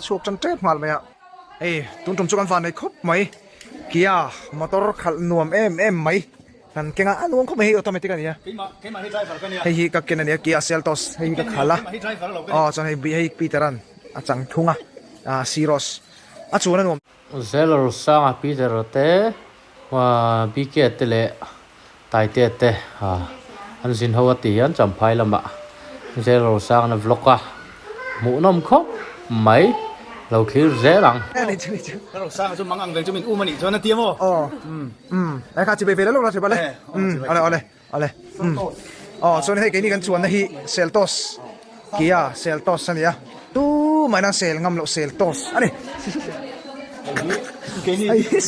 te chhuak tan tep nghal mai a. Hei tun tum chu kan van nei khawp mai Kia motor khalh nuam em em mai kan keng a a nuam khawp mai hei automatic a ni a hei hi ka ken a ni a Kia Seltos hei hi ka khalh a aw chuan hei hei Peter an a chang thung a ah Syros a chuan a nuam. Zeller Sanga Peter te BK te leh Taitea te an zin ho a ti hian Champhai lamah Zel Rosangna vlog a hmuhnawm khawp mai lo thlir zel ang. Rosanga chu mang ang vel chu min um a nih chuan a ti a maw? Aw umm e kha chibai ve la lawk la chibai le umm awle awle awle umm aw chuan hei keini kan chuanna hi Seltos Kia Seltos a ni a tumah in an sel ngam loh Seltos a ni.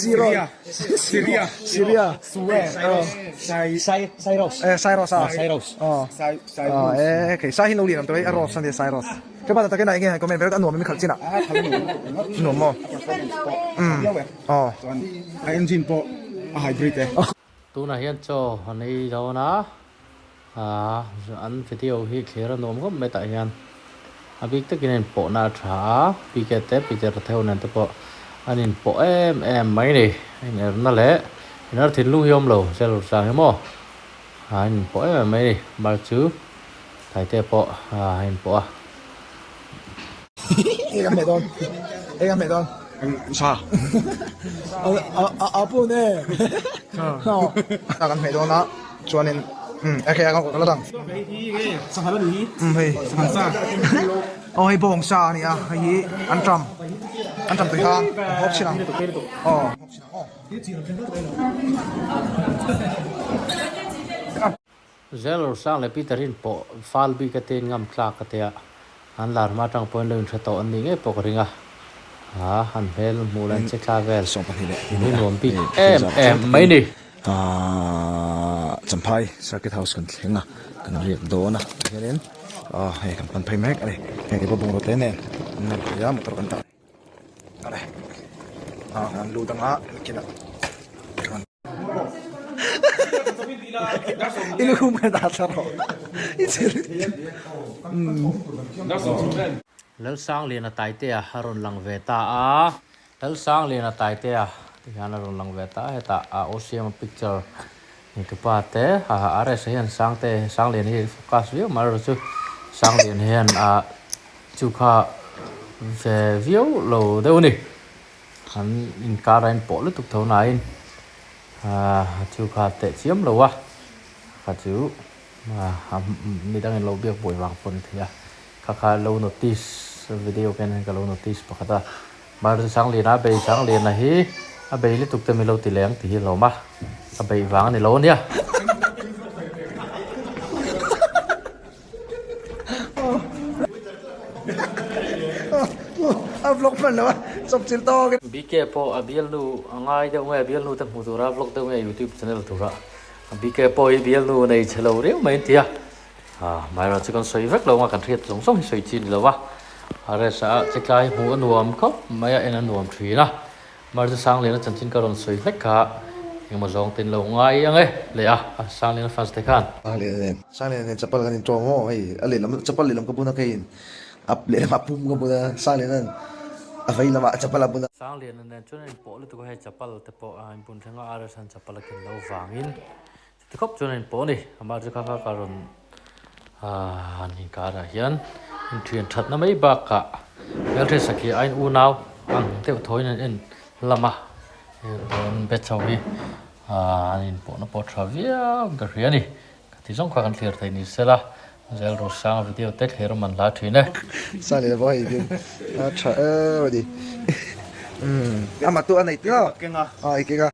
Syria Syria Syria Cyrus Cyrus a Cyrus e okay sai hi lo lian awm tawh hei a rose ania Cyrus ke bata takin a enge han comment vel a nuam in khalh chin ah nuam maw aw a engine pawh a hybrid e. Tunah hian chaw an ei dawn a. An video hi thlir a nuam khawp mai tah hian a bik takin a inpawhna a tha a, PK te Peter Theu nen te pawh an inpawh em em mai a ni, a inerna leh inar thinlung hi a awm lo Sel Rang hi maw an inpawh em em mai a ni, mar chu Thaite pawh a inpawh a. Eng a hmeh dawn eng a hmeh dawn Sa a a pun e a kan hmeh dawn a chuanin um okay a ka la dang Sanghal a ni hi um hei Sanghal sa aw hei bawng sa a ni a hei hi anṭam anṭam tui kha kan hawp chhin ang aw Zel Rosang leh Peter in pawh fal bik a tein ngam tlak a tia, an lar hma atang pawhin lo inhre tawh an nih ngei pawh ka ring a, haa an hmel hmuh leh an che thla vel hmuh nuam bik em em mai ni. Champhai Circuit House kan thleng a, kan riak dawn a tihianin hei kan pan phei mek a ni, hei te pawh bungraw tle nen an rawn phei a motor kan dah a ni, an lut anga nakinah. I lukhum kha dah thla rawh. I chhe Lalsangliana Taitea a rawn lang ve ta a. Lalsangliana Taitea ti hian a rawn lang ve ta a, hetah a OCM picture ni tupa te RS hian Sangte Sangliana hi focus viau mai erawh chu Sangliana hian a chu kha ve viau lo deuh a ni. An inkar a inpawh lutuk tho nain aaa chu kha teh chiam lo a, kha chu aaa midang in lo biak buai vang pawh a ni thei a, kha kha lo notice video ka en hian ka lo notice pakhat a, Martin Sangliana a bei Sangliana hi a bei lutuk te min lo ti leng tih hi a hlawm a, a beih vang a ni lo a nia. A vlog hman lo a chawp chilh tawk in. BK pawh a bialnu a ngai deuh nge a bialnu te hmuh tura vlog deuh nge youtube channel tura BK pawh hi bialnu nei chhe lo riau mai an ti a ah hmairawh chu kan sawi vek lo anga kan hriat zawng zawng hi sawi chi ni lo a RS ah che tlai hmuh a nuam khawp mai a en a nuam thin a. Martin Sangliana chanchin ka rawn sawi hlek kha engemaw zawng te in lo ngai ang e leh a, Sangliana fans te khan. Sangliana nen Sangliana nen chapal kan intawm maw hei a lehlam chapal lehlam ka bun a keiin a lehlam a pum ka bun a Sangliana'n a vei lamah chapal a bun a. Sangliana nen chuan a inpawh lutuk a hei chapal te pawh a inbun thleng a RS an chapal a ken lo vangin chuti khawp chuan a inpawh a ni amah chu kha kha ka rawn An inkarah hian inthian thatna mai bakah hmelhriat sakhi aiin unau ang deuh thawiin an en lam a heng batch ho hi an inpawhna pawh tha viau in ka hria a ni ka ti zawng kha kan thlir thei ni sela zel rosanga video te thlir a man hla thin e. Sa leh pawh hei hian a tha em a ni. Umm amah tu a nei tlat a. Aw i keng a.